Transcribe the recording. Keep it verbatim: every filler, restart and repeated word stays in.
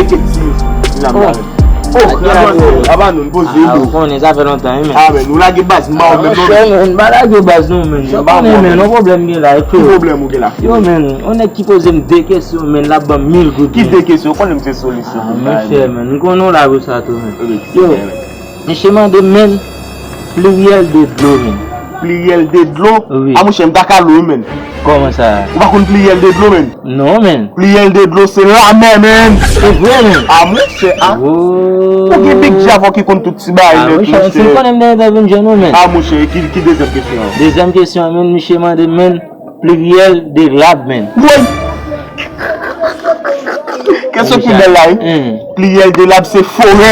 Tchèk ti la. Oh, la ba nou, nou poze. Ah, ou konnen sa fè lontan, wi, men. Ah, men nou lage baz, m ba ou menm non, men. Monchè, men, m pa lage baz non, men. Ou konnen, men, yon pwoblèm gen la, e. Ki pwoblèm ou gen la? Yo, men, yon nèg ki poze m de kesyon, men, l ap ban m mil goud. Ki de kesyon? Ou konnen m se solisyon. Ah, monchè, men, m konnen w la pou sa tou, men. Yo, misye mande m, men, pliryèl de dlo, men. Pliryèl de dlo? Wi. Ah, monchè, m ta kale w, men. Kòman sa? Ou pa konn pliryèl de dlo, men? Non, men. Pliryèl de dlo se lamè, men. Se vre, men. Ah, monchè, ah. Oh. Ou gen big djavò ki konn tout ti bagay, ah, nèt, monchè, monchè. Si w konnen m te vin jwenn ou, men. Ah, monchè, ki, ki dezyèm kesyon an? Dezyèm kesyon an, men, misye mande m, men, pliryèl de lab, men. Woy! Kesyon ki bèl la, wi. Pliryèl de lab se forè.